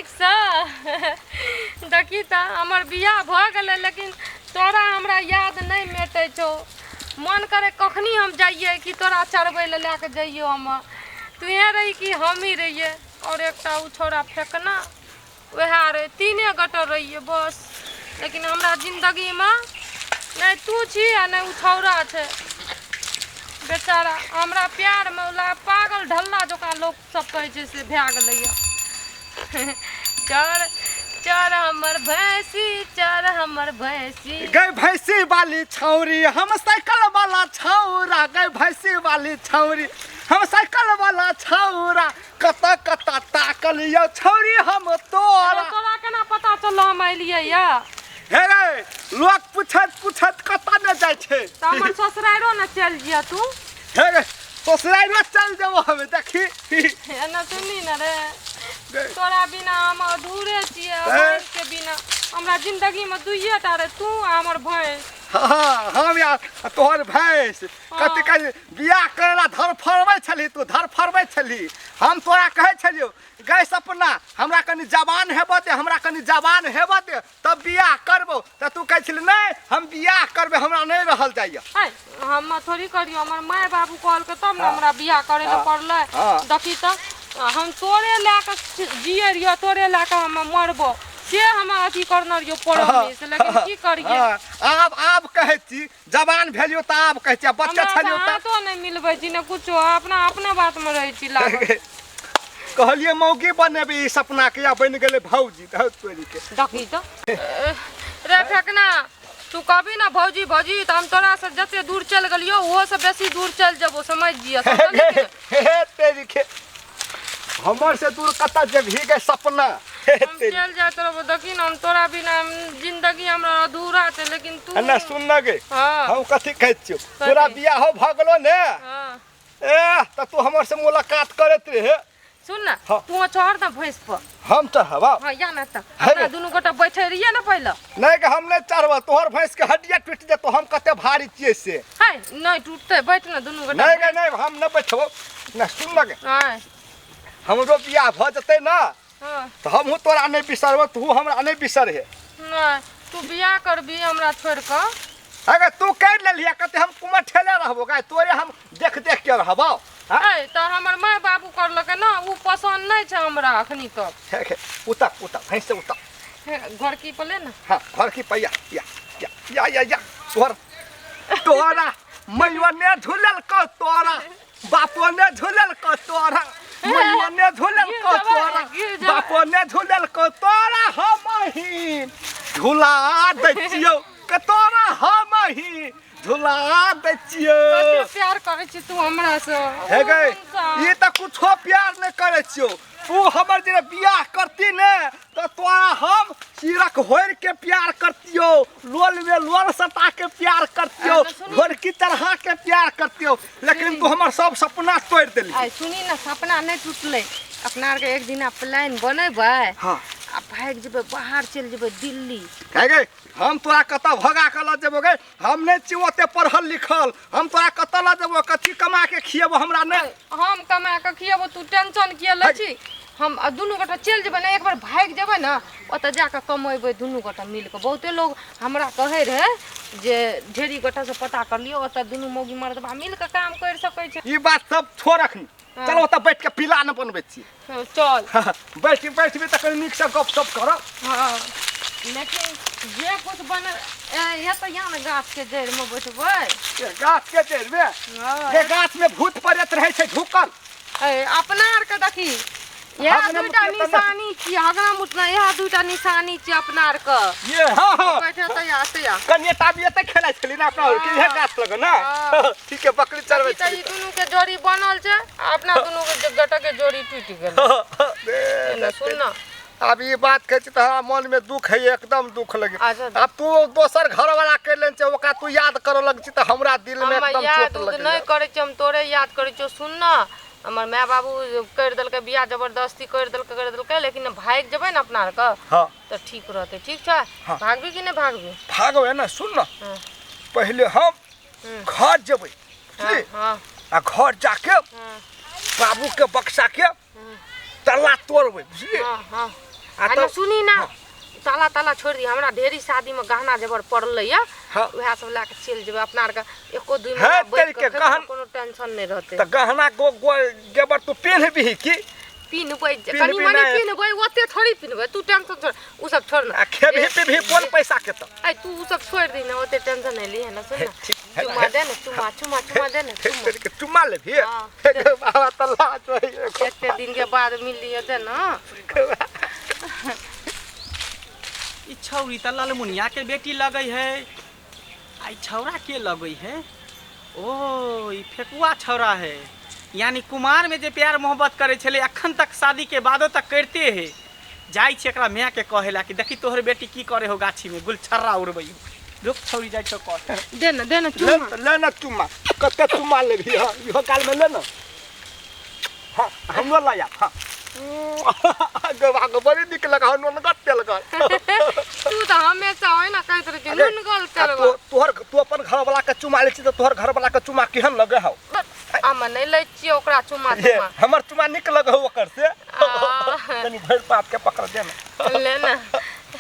नीकसँ देखी तऽ हमर बियाह भऽ गेलै लेकिन तोरा हमरा याद नहि मेटै छौ मन करै कखनी हम जइयै कि तोरा चरबै लए लए कऽ जइयौ हम तूहे रही कि हमही रहियै आओर एकटा ओ छौड़ा फेकना वएह रहै तीने गोटे रहियै बस लेकिन हमरा जिन्दगीमे नहि तू छी आ नहि ओ छौड़ा छै बेचारा हमरा प्यारमे पागल ढल्ला जकाँ लोक सब कहै छै से भए गेलैया चर चर हमर भैंसी चर हमर भैंसी गई भैंसी वाली छौरी हम साइकिल वाला छौरा गई भैंसी वाली छौरी हम साइकिल वाला छौरा कत कत ताकल यौ छौरी हम तोरा तोरा केना पता चलल हम एलियै या हे रे लोक पूछत पूछत कत ने जाइ छै तऽ हमर ससुराइरो ने चलि जिया तू हे रे ससुराइरो चलि जेबो हम देखी एना सुनी ने रे तोरा बिना हम अधूरे छियै भैंस के बिना हमरा जिंदगी में दुइये टा रे तू आ हमर भैंस हाँ हम यार तोहर भैंस कथी कहे बियाह करे ला धरफड़बै छली तू धरफड़बै छली हम तोरा कहै छलियौ गै सपना हमरा कनि जवान हेबऽ दे हमरा कनि जवान हेबऽ दे तब बियाह करबो तऽ तू कहै छली नहि हम बियाह करबै हमरा नहि रहल जाइए है हम थोड़ी करियो हमर माय बाबू कहलकै तब ने हमरा बियाह करे लए पड़लै देखी तऽ हम तोरे लए कऽ जियै रहियो तोरे लए कऽ हम मरबो से हम अथी करने रहियो प्रॉमिस लेकिन की करियै आब आब कहै छी जवान भेलियो तऽ आब कहै छी आ बच्चा हमरा छलियो तऽ हाथो नहि मिलबै छी ने कुछो अपना अपना बातमे रहै छी लागल कहलियै मौगी बनेबै ई सपना के या बनि गेलै भौजी धौ तोरी के देखी तऽ रे फेकना तू कहबी ने भौजी भौजी तऽ हम तोरा से जते दूर चलि गेलियो ओहो से बेसी दूर चलि जेबो समझ जिया समझली कि नहि? हे तेरी के हमर से दूर कतऽ जेबही गे सपना हे हम तेरी चलि जाइत रहबो देखी ने हम तोरा बिना जिंदगी हमरा अधूरा छै लेकिन तू ना सुन न गे हाँ हम कथी कहै छियौ तोरा बियाहो भऽ गेलो ने हाँ ए तऽ तू हमर से मुलाकात करैत रहे सुन ना हाँ। तू चढ़ ना भैंस पर हम चढ़ब हाँ या ना तऽ है अपना दुनू गोटा बैठे रहिए ना पहिले नहीं के हम नहीं चढ़ब तोहर भैंस के हड्डिया टूटि जेतो हम कते भारी छियै से है नहीं टूटते बैठ ना दुनू गोटा नहीं गे नहीं हम नहीं बैठबो ना सुन ना गे हाँ हमरो बियाह भऽ जेतै ना हाँ तऽ हमहूँ तोरा नहि बिसरबो तू हमरा नहि बिसरहे नहीं तू बियाह करबी हमरा छोड़ कऽ अगर तू कर लेलियै कते हम कुमर ठेले रहबो गाय तोरे हम देख देख के रहबो हाँ? ए तऽ हमर माय बाबू करलकै ना ओ पसन्द नहि छै हमरा अखनी तक हे, हे, उतर उतर भैंस से उतर हे, घर की पर ले ना हाँ घर की पैया या या या या या तोहर तोरा मैया ने झूलल क तोरा बापो ने झूलल क तोरा मैया ने झूलल गिर क जेबै, तोरा गिर जेबै। बापो ने झूलल क तोरा हम ही झूला दै छियौ के तोरा हम ही झुला दै छियौ कते प्यार करै छी तू हमरा से हे गै ई तऽ कुछो प्यार नहि करै छियौ तू हमर जे बियाह करती ने तऽ तोरा हम सिरक होरि के प्यार करतियौ लोल में लोल सटा के प्यार करतियौ अरे सुनी। घोरकी चढ़ा के प्यार करतियौ लेकिन तू हमर सब सपना तोड़ि देली आइ सुनी ने सपना नहि टूटलै अपना आरके एक दिना प्लान बनेबै हाँ आ भागि जेबै बाहर चलि जेबै दिल्ली हे गै हम तोरा कतऽ भगा कऽ लऽ जेबो गै हम नहि छियौ ओते पढ़ल लिखल हम तोरा कतऽ लऽ जेबो कथी कमा के खिएबो हमरा नहि हम कमा कऽ खिएबो तू टेंशन किए लै छी हम आ दुनू गोटा चलि जेबै ने एक बार भागि जेबै ने ओतऽ जा कऽ कमेबै दुनू गोटा मिल कऽ बहुते लोग हमरा कहै रहै जे ढेरी गोटासँ पता कर लियौ ओतऽ दुनू मौगी मर्दबा मिल कऽ काम करि सकै छै ई बात सब छोड़ अखनी चल ओतऽ बैठ के पीला ने बनबै छी चल बैठ बैठबी तऽ कनि नीकसँ गप सप करब हँ लेकिन जे कुछ बन ए तऽ यहाँ ने गाछके जड़िमे बैठबै ए, गाछके जड़िमे हँ जे गाछमे भूत प्रेत रहै छै ढुकल ए, अपना आरके देखी इएह हगना दूटा मुतना तऽ निशानी छी हगना मुतना इएह दूटा निशानी छी अपना आरके ये हँ हँ बैठे तैयार तैयार कनिए टाबी एतऽ खेलाइ छली ने अपना आरके इएह गाछ लग ने हँ। ठीक है बकरी चरबै देखी तऽ ई दुनू के जोड़ी बनल छै आ अपना दुनू के गोटा के जोड़ी टूटि गेल छली सुन ना आब ई बात कहै छी तऽ हमरा मनमे दुख है एकदम दुख लगे अच्छा। आब तू दोसर घरवाला कर लेने छै ओकरा तू याद करऽ लग छी तऽ हमरा दिलमे हम एकदम याद चोट उद लगे नहि करै छियै हम तोरे याद करै छियौ सुन ना हमर माय बाबू करि देलकै बियाह जबरदस्ती करि देलकै करि देलकै लेकिन भागि जेबै ने अपना आरके हँ तऽ ठीक रहतै ठीक छै हाँ। भागबी कि नहि भागबी भागबै ने सुन ना हाँ। पहिले हम घर जेबै बुझली हाँ आ घर जाके हाँ बाबूके बक्साके ताला तोड़बै बुझली हाँ हाँ आ आ आ तऽ सुनी ना, ताला ताला छोड़ दी, हमरा ढेरी शादी में गहना जेवर पड़लै या, हाँ। वएह सब लए के चलि जेबै अपना आरके, एको दुई हे महीना बैठ तेरी के के खेबै तऽ गहन- कोनो टेंशन नहि रहतै। तऽ गहना गो गो जेवर तू पेन्हबही की? पिन्हबै, पिन्हबी कनि मनि नहि। पिन्हबै, ओते थोड़ी पिन्हबै। तू टेंशन छोड़, उ सब छोड़ ना। आ खेबही पीबही कोन पैसा के तऽ? ऐ तू उ सब छोड़ दी ना, ओते टेंशन नहीं ली है ना। सुन ना, ठीक, है, चुम्मा है। दे ना, चुम्मा चुम्मा चुम्मा दे ना, हे चुम्मा। तेरी के चुम्मा लेबही? हाँ। हे गे बाबा, तऽ लाज होइए। एते दिन के बाद मिललियै दे ना। ई छौरी तऽ ललमुनिया के बेटी लगै है, आ ई छौरा के लगै है? ओ ई फेकुआ छौरा है, यानी कुमार में जे प्यार मोहब्बत करै छलै अखन तक शादी के बादो तक करते है। जाइ छी एकरा माय के कहे ला कि देखी तोहर बेटी की करे हो, गाछी में गुलछर्रा उड़बै हो। रुक छौरी, जाइ छौ कह। दे ना, दे ना ले चुम्मा। ले ना चुम्मा, कते चुम्मा लेबही? हाँ, इहो काल में ले ना। हाँ, हमरो लाया। हाँ गो गो, बड़ी नीक लगा हो, नोनगर तेलगर। तू तऽ हमेशा ओहि ना कहैत रहै छी, अरे, नुनगल आ तेलगर। तोहर तू अपन घर वाला के चुमा लै छी तऽ तोहर घर वाला के चुमा केहन लगे हौ? हम नहि लै छियै ओकरा चुम्मा। ये चुम्मा हमर चुमा नीक लगे हौ ओकर से? आ। कनि भरि पात के पकड़ दे ना। ले ना,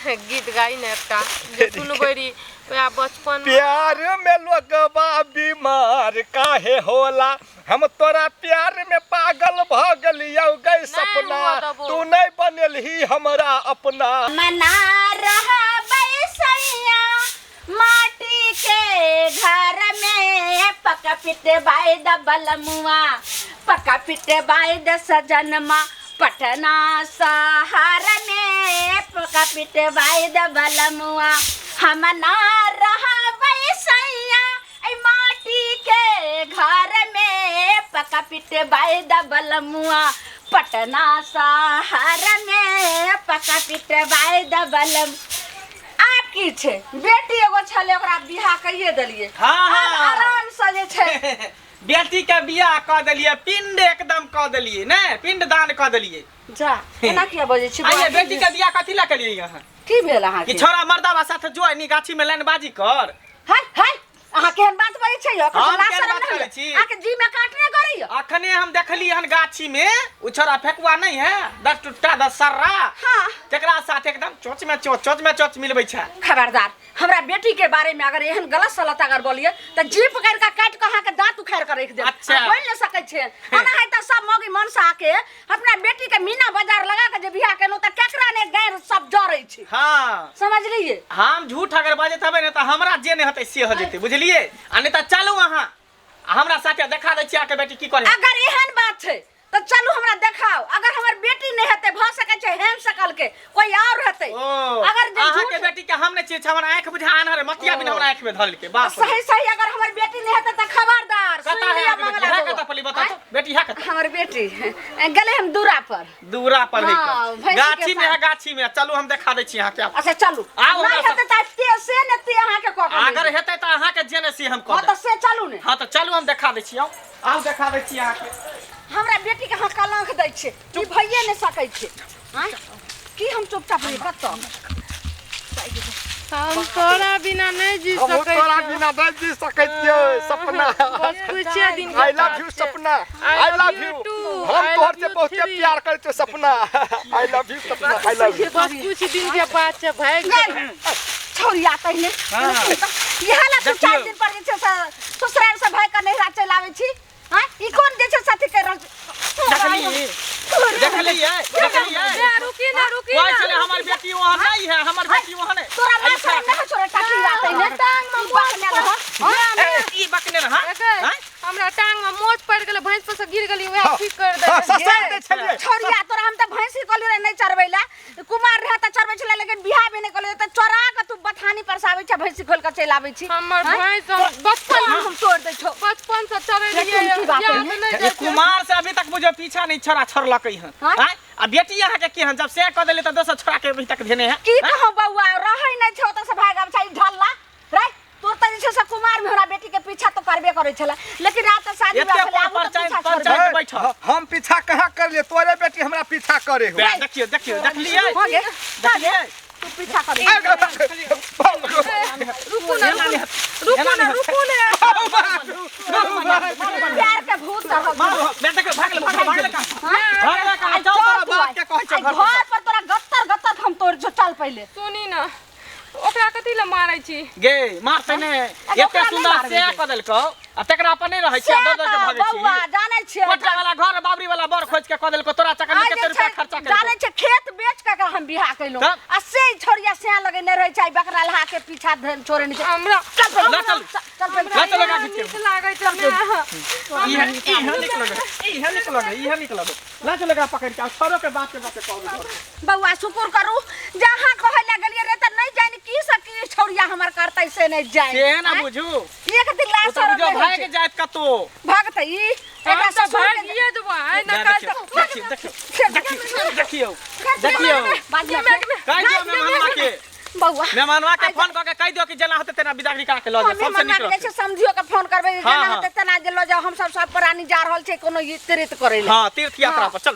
गीत गाई ने एकटा जे सुनबै रही वएह बचपन में। प्यार में लोगवा बीमार काहे होला, हम तोरा प्यार में पागल भ गेलियौ गै सपना, हुआ देबो। तू नहीं बनेलही हमरा अपना। मना रहबै सैया माटी के घर में, पका पिटबाई द बलमुआ, पका पिटबाई द सजनमा पटना शहर में, पका पिटबाई द बलमुआ। हम ना रहबै सैया ऐ माटी के घर में, पका पिटबाई द बलमुआ पटना शहर में, पका पिटबाई द बलम। आब की छै, बेटी एगो छलै, ओकरा बियाह कहिए देलियै। हाँ, आब हाँ। आराम से जे छै। बेटी के बियाह कऽ देलियै, पिंड एकदम कऽ देलियै ने, पिंड दान कऽ देलियै। जा, एना किया बजै छी? आइये बौआ, बेटी के बियाह कथी लए केलियै अहाँ? की भेल अहाँके? कि छौड़ा मर्दाबा साथे जो नी गाछी में लाइनबाजी कर। हाय हाय, अहाँ केहन बात बजै छै यौ? हम एखन लाज केहन शरम बात नहि करै होइए? छी? अहाँके जी में काट नहि करैया? अखने हम देखली हन गाछी में उ छौड़ा फेकुआ नहीं है, 10 टुट्टा 10 सर्रा, हाँ। तेकरा साथ एकदम चोच में चोच, चोच में चोच मिलबै छै। खबरदार, हमरा बेटी के बारे में अगर एहन गलत सलत अगर बोलिए तऽ जी पकड़ के काट के अहाँके दांत उखाड़ के रख देब। अच्छा। अहाँ बोलि नहि सकै छियै एना है तऽ सब मौगी मन से आके अपना बेटी के मीना बाजार लगा के जे बियाह केलहुँ तऽ केकरा ने गैर सब जरै छै। हाँ, समझलियै? हम झूठ अगर बजैत हेबै ने तऽ हमरा जे नहि हेतै से हो जेतै, बुझलियै? आ नहि तऽ चलू अहाँ आ हमरा साथे देखा दै छी अहाँके बेटी की करे। अगर एहन बात छै तऽ चलू हमरा देखाओ। अगर हमर बेटी नहि हेतै, भऽ सकै छै हेम सकल के कोई और हेतै। ओ अगर जे अहाँके झूठ बेटी के हम नहि चिन्है छी, हमर आँखि बुझा आन्हर मतिया बिन हमरा आँखि में धरलकै बाप रे। सही सही, अगर हमर बेटी नहि हेतै तऽ खबरदार, कतऽ सुनि है लिअ अहाँके बेटी? मंगला है बौआ। कतऽ पली बताउ तऽ? बेटी है कतऽ? हमर बेटी गेलै हम दूरा पर। दूरा पर है। हाँ, कऽ। भैंसी के गाछी में है? साथ। गाछी में चलू, हम देखा दै छी अहाँके। अच्छा चलू। आउ हमरा नहि हेतै तऽ ते से ने ते अहाँके कऽ के अगर हेतै तऽ अहाँके जे ने से हम कऽ हँ तऽ देब। से चलू ने। हाँ तऽ चलू, हम देखा दै छी। आउ आउ, देखा दै छी अहाँके। हमरा बेटी के अहाँ कलंक दै छियै, ई भइए नहि सकै छै। आँय? की हम चुपचाप रही कतऽ? हम तोरा बिना नहीं जी हम सकै तोरा छियौ। बिना नहीं जी सकै छियै सपना। बस कुछे दिन के I love बात यू छै। सपना, I love you. Too. हम I तोहर love से you बहुते three. प्यार करै छियौ सपना। I love you Sapna, I love you. बस कुछ दिन के बात छै, भागि जेबै। छौरिया तहिने हाँ। इएह ला तू देखियौ। 4 दिन पर जे छै से ससुराल से भागि कऽ नैहरा चलि आबै छी। हाँ, ई कोन जे छै से अथी करि रहल छी? देखलियै, देखलियै, देखलियै? ए, रुकी ना, रुकी कहै ना। छलै हमर बेटी वहाँ नहीं है, हमर बेटी वहाँ नहीं। तोरा आ ई लाज शरम नहि होइ छौ रे टाकी रात हमरा टांग में ई बकने रह। ए, ई बकने रह, हाँ? एके, हाँ? हमरा टांग में मोच पड़ि गेलै, भैंस पर से गिर गेली, वएह ठीक कर दे। ससैर दै छलियै। छौरिया तोरा हम तऽ भैंसी कहलियै रहे नहि चरबै लए, कुमार रहे तऽ चरबै छलै, लेकिन बियाह भी नहि कहलियै तऽ चोरा कऽ तू बथानी पर से आबै छै, भैंसी खोलि कऽ चलि आबै छी। हमर हाँ? भैंस हम बचपन टांग हम तोड़ि दै छौ। बचपन से चरेलियै, लेकिन की बात याद है? नहि ये जाइ छै। कुमार से अभी तक मुझे पीछा नहीं छोड़ा छोड़लकै हन। हाँ? आँय? आ बेटी अहाँके की हन, जब से कऽ देली तऽ दोसर छोड़ा के अभी तक धेने है। की कहौ बौआ, रहै नहि छै ओतऽ से भागि आबै छै ई ढल्ला रे। तोर तऽ जे छै से कुमार में हमरा बेटी के पीछा तो करबे करै छलै, लेकिन रात तऽ शादी एते विवाह भेलै, आबू तऽ पंचायत- पीछा छोड़बै। पंचायत बैठल। हम पीछा कहाँ करलियै? तोरे बेटी हमरा पीछा करे हो। बे, देखियौ देखियौ, देखलियै? भऽ गेल, भऽ गेल, देखलियै? तू पीछा करै। रुकू ना, रुकू ना, रुकू ना। प्यार के भूत रहल। मारो, बे, देखियौ, भागल भागल भागल कहाँ? भागल कहाँ? आइ जाउ तोरा चोर तू बाप के कहै आइ। छौ घर पर। घर पर तोरा गत्तर गत्तर पहिले। सुनी ना, ओकरा कथी ले मारै छी? गे मारते ने, ओकरा एते नहि सुंदर मारबै से गे। कऽ देलकौ आ तकरा पर नहि रहै छी, से दर दर के तऽ भागै छी। बौआ जानै छियै, कोठा वाला घर बाबरी वाला बर खोज के कऽ देलकौ तोरा चक्कर में, आइ कते जे रुपया छै, खर्चा जानै केलकौ। छै, खेत बेच के हम बियाह केलहुँ तब? आ से छोड़िया सैं लगेने रहै छै, बकरा लहा के पीछा धरि छोड़े नहि छै। हमरा चल पहिले, लऽ चल। चल पहिले। लऽ चल लगा नीक खींच के। लागै छै हमरा। इहे इहे नीक लगै, इहे नीक लगै, इहे नीक लगै। लऽ चल लगा पकड़ के आ छोरो के बाप के बाप के कहू घर। बौआ शुक्र करू जहाँ कहै लए गेलियै रे तऽ नहि जानि की से की छौड़िया हमर करतै से नहि जानि। से ना बुझू, एक दिन लाज ओ तऽ शरम बुझो नहि होइ भागि छै। जायत कतौ। भगतै ई एकरा हम तऽ ससुर के भागिए जेबो आइ न काल्हि देखियौ तऽ। देखियौ देखियौ देखियौ देखियौ, बाजू कहि दियौ मेहमानवा के, बौआ मेहमानवा के फोन कऽ के कहि दियौ कि जेना होतै तेना विदागरी करा के लऽ जाओ, हम सबसे नीक मेहमान के रहतै। समझियो के फोन करबै, हाँ, जेना हाँ। होतै तेना जे लऽ जाओ, हम सब सब प्राणी जा रहल छै कोनो तीर्थ करै लए। हाँ, तीर्थ यात्रा पर चल।